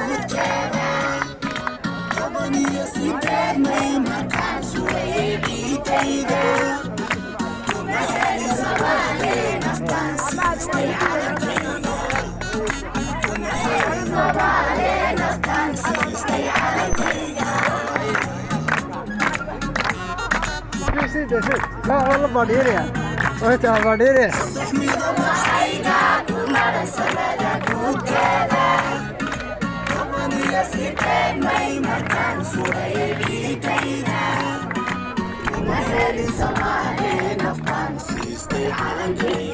Guudkeeda 18 May markaan sugayay ciidayda, kuma helin Soomaali naftaan siistay calankayga, kuma helin Soomaali naftaan siistay calankayga. Saddex midab waxayga ku maran samada guudkeeda, 18 May markaan sugayay ciidayda, kuma helin Soomaali naftaan siistay calankayga.